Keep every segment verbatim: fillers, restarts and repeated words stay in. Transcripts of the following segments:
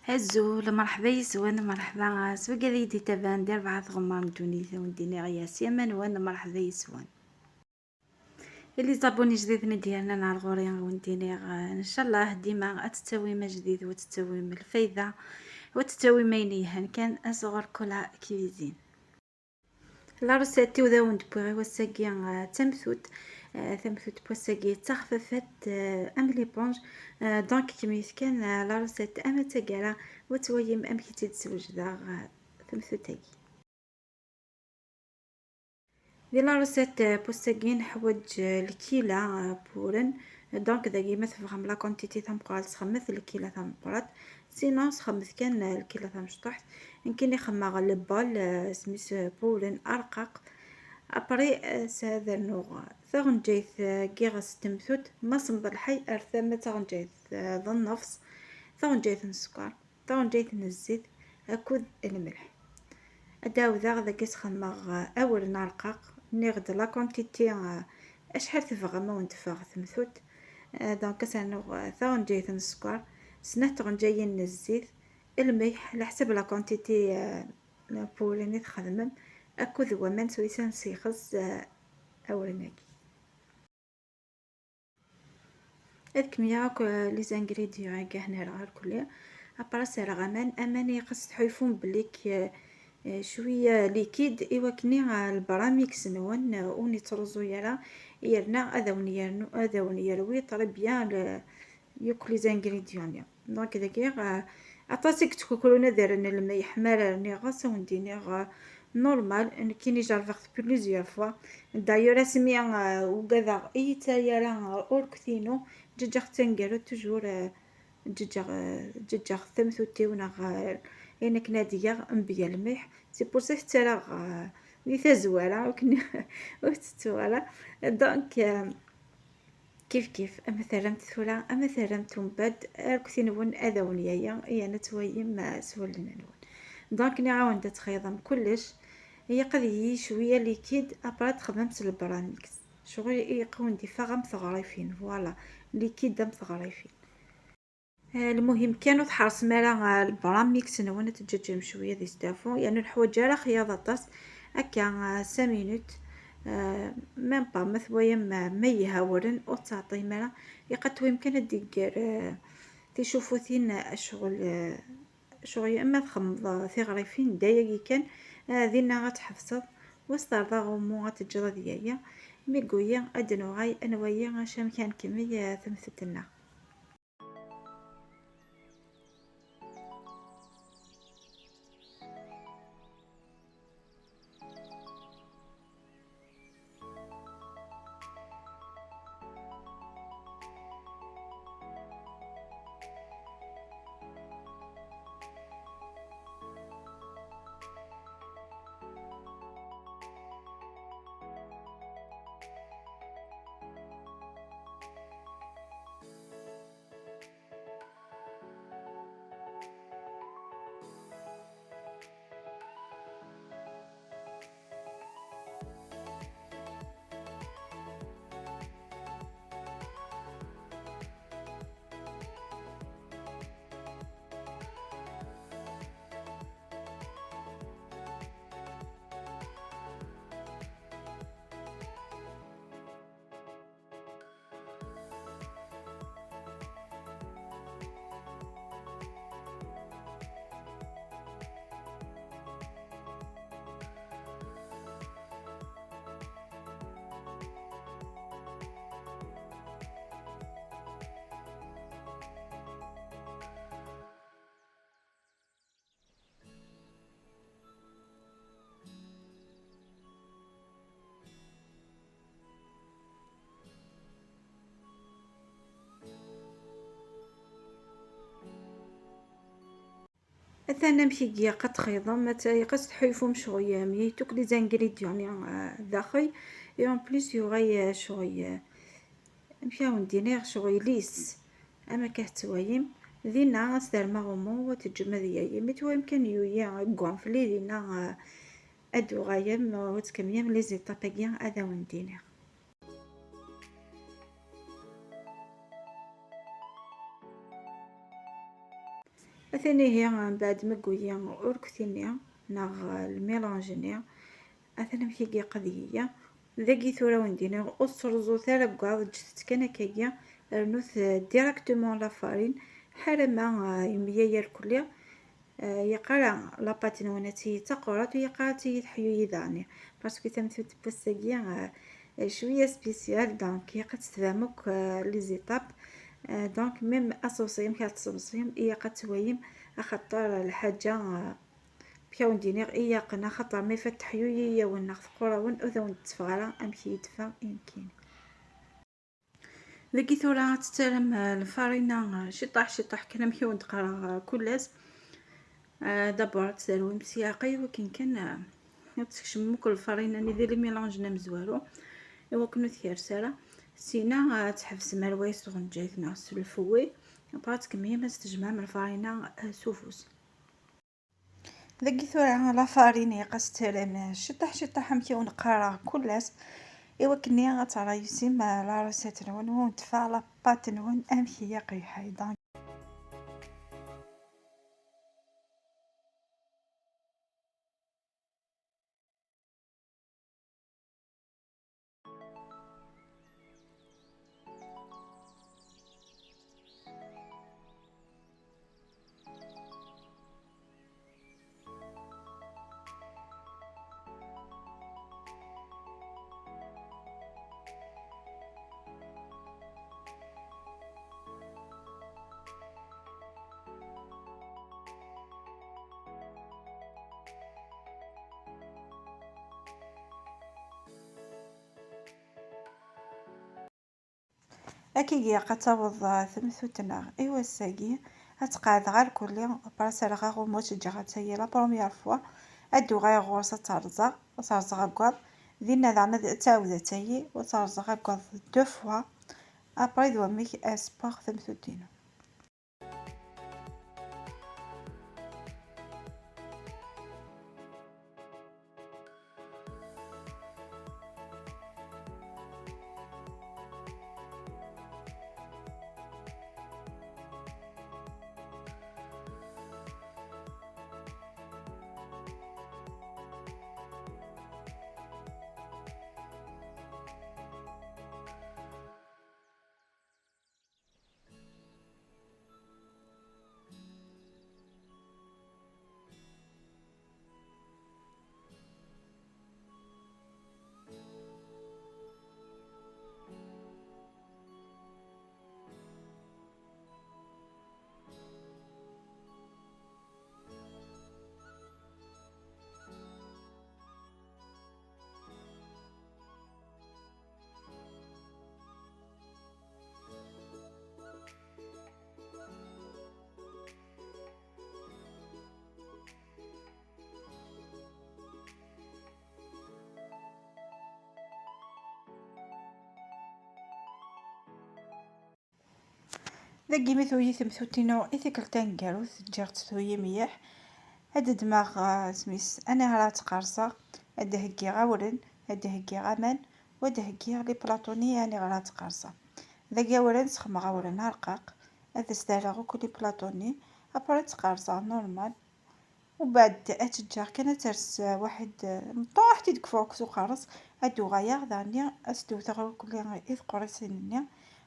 Azul, merḥba yes-wen, merḥba s wigad i yi-d-itaban di rebɛa tɣemmar n ddunit, a wen-d-iniɣ yas yama-nwen, merḥba yes-wen. I les abonnés jdiden i d-yernan ar ɣur-i, a wen-d-iniɣ, eh, ncallah dima ad tettawim ajdid, u ad tettawim lfayda, u ad tettawim ayen yelhan kan sɣur Cola Cuisine. La recette-iw d awen-d-wwiɣ i wass-agi, eh, d tamtut. Eh, tamtut n wass-agi d taxfafat, eh, am l'éponge. Eh, donc, kemmit kan, eh, la recette ama d taggara, u ad twayim amek i tt-id-swejdeɣ, eh, tamtut-agi. Di la recette, eh, n wass-agi neḥwaǧ, eh, lkila, eh, n wuren. Donc, dagi ma tebɣam la quantité tameqqrant, sxemmet lkila tameqqrant. Sinon, sxemmet kan, eh, lkila tamecṭuḥt. Nekkini xemmeɣ le bol, eh, isem-is, eh, n wuren arqaq. Après, eh, sɛad rnuɣ taɣenǧayt, eh, n yiɣes n temtut, ma semmeḍ lḥal ar tama taɣenǧayt, eh, d nnefs, taɣenǧayt n sskeṛ, taɣenǧayt n zzit akked lmelḥ. Ad d-ɛawdeɣ dagi sxemmeɣ, eh, awren arqaq, nniɣ-d la quantité, eh, acḥal tebɣam a wen-teffeɣ temtut. Eh, donc, ad s-rnuɣ, eh, taɣenǧayt n sskeṛ, snat tɣenǧayin n zzit, lmelḥ, leḥsab la quantité, eh, n wuren i txedmem, akked waman s wis ad nessixes, eh, awren-agi. Ad kemmleɣ akk, eh, les ingrédients-agi, ad nerɣ irkelli. Après, ad rreɣ aman, aman yeqqes tḥulfum belli k-, eh, cwiya liquide, i wakken, eh, le bras mix-nwen, eh, ur yettruẓu ara, yerna ad awen-yernu, ad awen-yerwi très bien le, yakk les ingrédients-nni. Donc, dagi, eh, aṭas i yettkukrun ad rren lmelḥ, mi ara rniɣ, ɣas a wen-d-iniɣ, eh, normal, nekkini jerrbeɣ-t plusieurs fois. D'ailleurs, asmi, eh, ugadeɣ i yi-ttali ara, eh, urkut-inu, ǧǧeǧǧeɣ taneggarut, toujours, eh, ǧǧeǧǧeɣ, eh, ǧǧeǧǧeɣ tamtut-iw neɣ, eh, ayen akken ad geɣ mebla lmelḥ. C'est pour ça i tt-ttarraɣ, eh, di tazwara, akken ur tettuɣ ara. Donc, eh, Kif kif, ama terram-t tura, ama terram-t umbad, arket-nwen ad awen-yaya, yerna ad twayim, eh, s wallen-nwen. Donc, nniɣ-awen-d ad txeyḍem kullec, ilaq ad yili cwiya liquide, après ad txedmem s le bras mix. Ccɣel ilaq ad wen-d-iffeɣ am teɣrifin, voilà, liquide am teɣrifin. Eh, lmuhim kan ur tḥeṛsem ara, eh, le bras mix-nwen, ad teǧǧeǧǧem cwiya di sdafu, yerna ur neḥwaǧ ara axyaḍ aṭas, akka, eh, cinq minutes, eh, même pas, ma twayam, eh, ma yelha wuren, ur ttɛeṭṭim ara, ilaq ad twayem kan ad d-igger, eh, ticufutin, eh, ccɣel, eh, ccɣel, ama txedmeḍ, eh, tiɣrifin, d ayagi kan, eh, dinna ad tḥebseḍ, wa s terreḍ aɣummu ad teǧǧeḍ ad yaya, mi yuli ad d-nuɣal ad nwali acu amek ara nkemmel, eh, tamtunt-nneɣ. Atan amek i ilaq ad txeyḍem, ad t-, ilaq ad tḥulfum ccɣel, eh, meyit akk les ingrédients-nni, eh, daxel, et en plus yuɣal, eh, ccɣel, eh, amek ara wen-d-iniɣ, ccɣel lisse, am akka tettwalim, dinna ad s-terrem aɣummu, ad teǧǧem ad yali, mi twalem kan yuli, eh, gonflé, dinna, eh, ad d-tuɣalem, eh, ad tkemmlem les étapes-agi, ad awen-d-iniɣ. Atan ihi, mbeɛd ma yewwi urkti-nni neɣ lmilanj-nni, atan amek i yeqdeg iga. Dagi tura wen-d-iniɣ, ur tettruẓut ara deg waḍ, ǧǧet-tt kan akkagi, rnut, eh, directement la farine, ḥala ma, eh, yemyayal kulli. Eh, yeqqar la pâte-nwen ad tili d taqurant, u yeqqar ad tili teḥyuyi daɣen, parce que tamtunt n wass-agi, eh, cwiya spécial, donc ilaq ad tefhem akk, eh, les étapes. Eh, donc même aseḍsi, amek ara t-tesseḍsim, ilaq ad twayem, axaṭer lḥaǧa, eh, amek ara wen-d-iniɣ, ilaqen, axaṭer ma ifat teḥyuyi-yawen neɣ teqqur-awen, ur awen-d-teffeɣ ara amek i d-teffeɣ i nekkini. Dagi tura ad tettarem, eh, lfarina, eh, ciṭṭaḥ ciṭṭaḥ kan, amek i wen-d-qqareɣ, eh, kul ass. Eh, d'abord ad tt-terwim s yiɛeqqay, i wakken kan, eh, ad teskecmem akk lfarina-nni di lmilanj-nni amezwaru, i wakken ur tkers ara. Sina, eh, ad tḥebsem alway s tɣenǧayt neɣ s lfouet. Après ad tkemmlem ad tejmɛem lfarina, eh, s ufus. Dagi tura la farine ilaq ad s-terrem ciṭṭaḥ ciṭṭaḥ, amek i wen-qqareɣ kul ass, i wakken ad tṛeysim la recette-nwen, u wen-teffeɣ la pâte-nwen amek i aqerḥay. Donc, Akkagi ilaq ad taweḍ, ah, temtunt-nneɣ i wass-agi. Ad tqeɛɛdeɣ alkul-nni, après ad rreɣ aɣummu, ad ǧǧeɣ attaya la première fois, ad d-uɣaleɣ ɣur-s ad tt-rẓeɣ, ad tt-rẓeɣ aggaḍ, dinna daɣen ad ttɛawdeɣ attaya, u ad tt-rẓeɣ aggaḍ deux fois, après d wamek ad ssewweɣ tamtunt-inu. Dagi mi tuli temtunt-inu i tikkelt taneggarut, ǧǧiɣ-tt tuli mliḥ. Ad ddmeɣ, ah, isem-is, aniɣer ara tt-qerṣeɣ, ad d-heggiɣ awren, ad d-heggiɣ aman, u ad d-heggiɣ les plateaux-nni aniɣer ara tt-qerṣeɣ. Dagi awren, sxedmeɣ awren arqaq, ad as-d-rreɣ akk les plateaux-nni, après ad tt-qerṣeɣ normal. Ubeɛd ad tt-ǧǧeɣ kan ad ters, eh, waḥed, eh, meṭṭu, ad tt-id-kfuɣ s uqerṣ, ad d-uɣaleɣ daɣen ad s-d-wteɣ irkelli i tqerṣin-nni,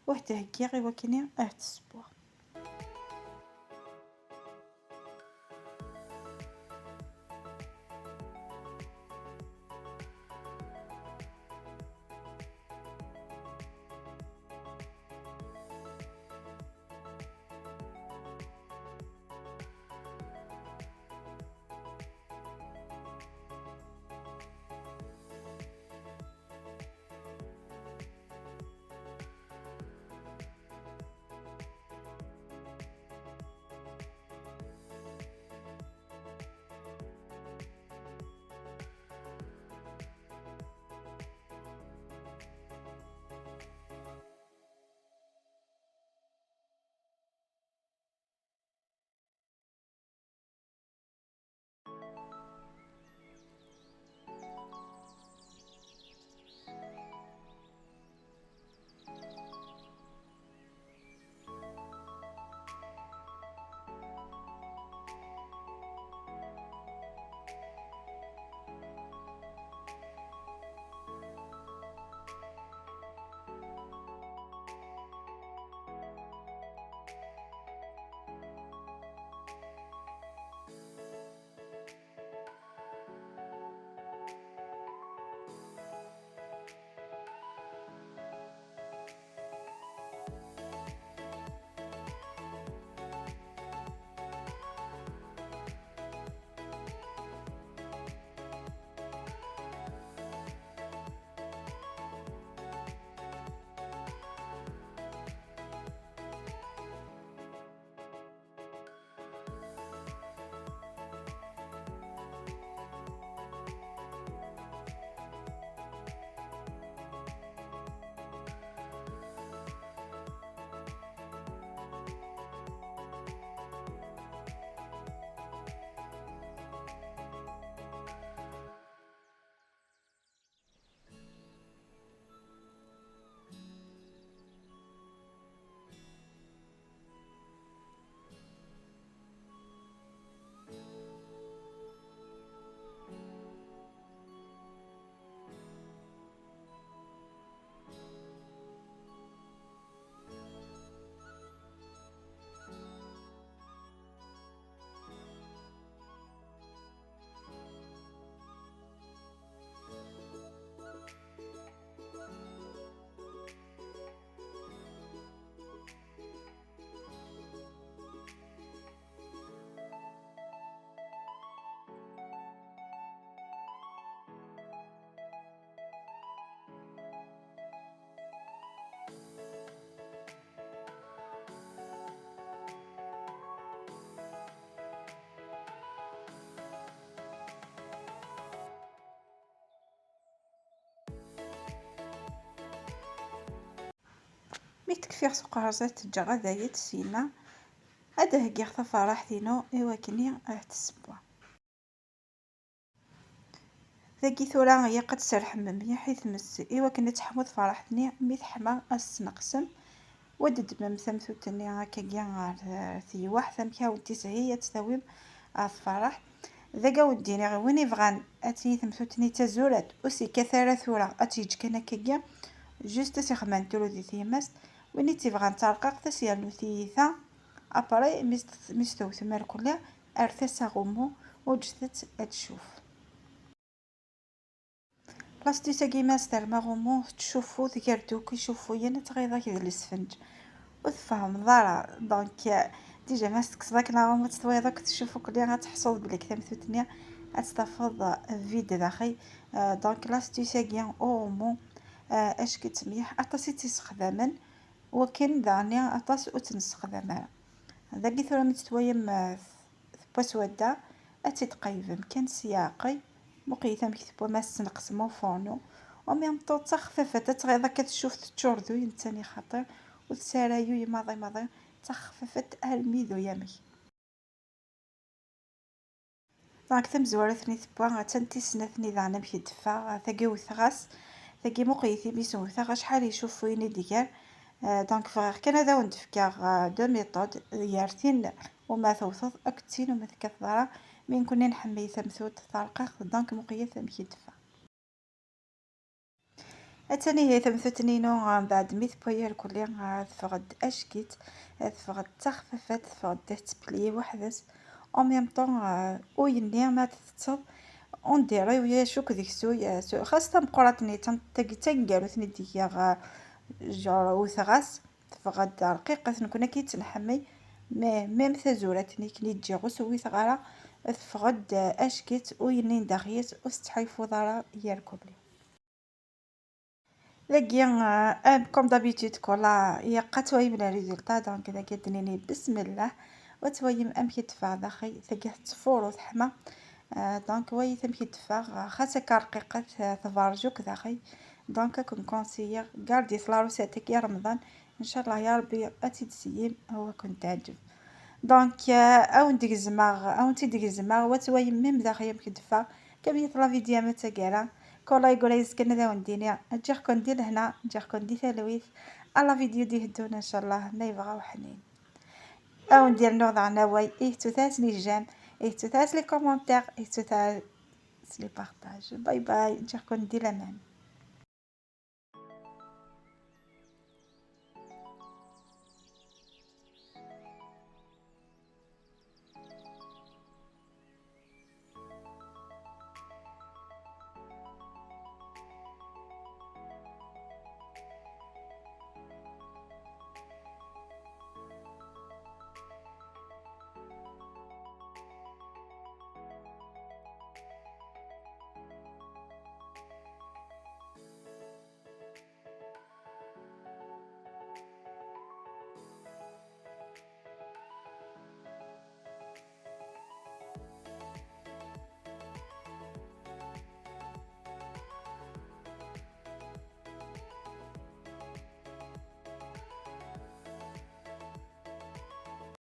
u ad t-heggiɣ i wakken ad t-ssewweɣ. Tekfiɣ s uqerẓ ad t-ǧǧeɣ ad ayet, sima ad d-heggiɣ tafaraḥt-inu i wakken ad t-ssewweɣ. Dagi tura ilaq ad tserḥem mliḥ i tmes i wakken ad teḥmu tfaraḥt-nni. Mi teḥma, ad s-tesneqsem, u ad d-ddmem tamtunt-nni akkagi ɣer, eh, telwaḥt, amek ad wen-tizhi ad tt-tawim ɣer tfaraḥt. Dagi ad wen-d-iniɣ, win ibɣan ad tili tamtunt-nni d tazurant, ur s-yekkat ara tura, ad tt-yeǧǧ kan akkagi, juste ad s-ixemmem tulu di tyemmast. Win i tt-ibɣan d tarqaqt, ad s-yernu tiyita. Après, mi s-, mi s-tewtem irkelli, rret-as aɣummu, u ǧǧet-tt ad tcuf. L'astuce-agi, ma s-terrem aɣummu, tettcuffu tger-d akk icuffuyen, ad tɣiḍ akk d lesfenǧ. Ur tfehmeḍ ara. Donc, euh, déjà ma s-tekkseḍ akken aɣummu, ad tettwayeḍ akk tcuffu, kulli ad teḥṣuḍ belli deg tamtunt-nni ad tt-tafeḍ, euh, vide daxel. Euh, donc, l'astuce-agi uɣummu, euh, acki-tt mliḥ, aṭas i tt-issexdamen. Wakken daɣen aṭas ur tt-nessexdam ara. Dagi tura mi tt-twayem, eh, tewwa swadda, ad tt-id-tqeyyfem kan s yiɛeqqay. Muqlet amek tewwa, ma s-tesneqsem ufurnu. En même temps, d taxfafat, ad tɣiḍ akka tcuf teččur d uyen d tani xaṭi, ur tessarayu maḍi maḍi, d taxfafat armi d uyamek. Donc tamezwarut-nni tewwa, attan tis snat-nni daɣen amek i d-teffeɣ, tagi wteɣ-as, tagi muqlet imi s-wteɣ acḥal icuffuyen i d-iger. Euh, donc bɣiɣ kan ad awen-d-fkeɣ, euh, deux méthodes, gar tin uma tewteḍ akked tin uma tekkateḍ ara, mi nekkni nḥemmel tamtunt tarqiqt, donc muqlet amek i d-teffeɣ. Attan ihi tamtunt-nni-inu, mbeɛd mi tewwa irkelli, teffeɣ-d acki-tt, teffeɣ-d d taxfafat, teffeɣ-d tettpelli weḥd-s. En même temps, euh, uyenni ma t-teṭṭseḍ, on dirait ulac akk deg-s uy-, euh, xas tameqqrant-nni, tan-, tagi d taneggarut-nni d-giɣ, euh, genre wteɣ-as, teffeɣ-d rqiqet, nekkni akka i tt-nḥemmel. Mais même tazurant-nni akken i ǧǧiɣ ur s-wwiteɣ ara, teffeɣ-d, euh, acki-tt, uyenni n daxel-is ur s-tettḥayfuḍ ara irkelli. Dagi, euh, am, comme d'habitude, kul yeqqa ad twayem les résultats, donc dagi ad d-nini bismillah, u ad twayem amek i d-teffeɣ daxel, tagi tettfuru teḥma. Euh, donc wayit amek i d-teffeɣ, euh, xas akka rqiqet, euh, tberrez akk daxel. Donc ad ken-conseiller, gardez la recette-agi i Remḍan, ncallah ya Rebbi ad tt-id-tseyyim u ad ken-teɛǧeb. Donc, euh, ad wen-d-gezmeɣ, ad wen-tt-id-gezmeɣ, u ad twayem même daxel amek i d-teffeɣ. كمية la vidéo ma tagara. Kul ayyur ay yezgan ad awen-d-iniɣ, ǧǧiɣ-ken di lehna, ǧǧiɣ-ken di talwit. A la vidéo d-iheddun, ncallah, ma yebɣa uḥnin. Ad wen-d-yernuɣ daɣen awal, ih tutas les j'aime, ih tutas les commentaires, ih tutas les partages. Bye bye, ǧǧiɣ-ken di laman.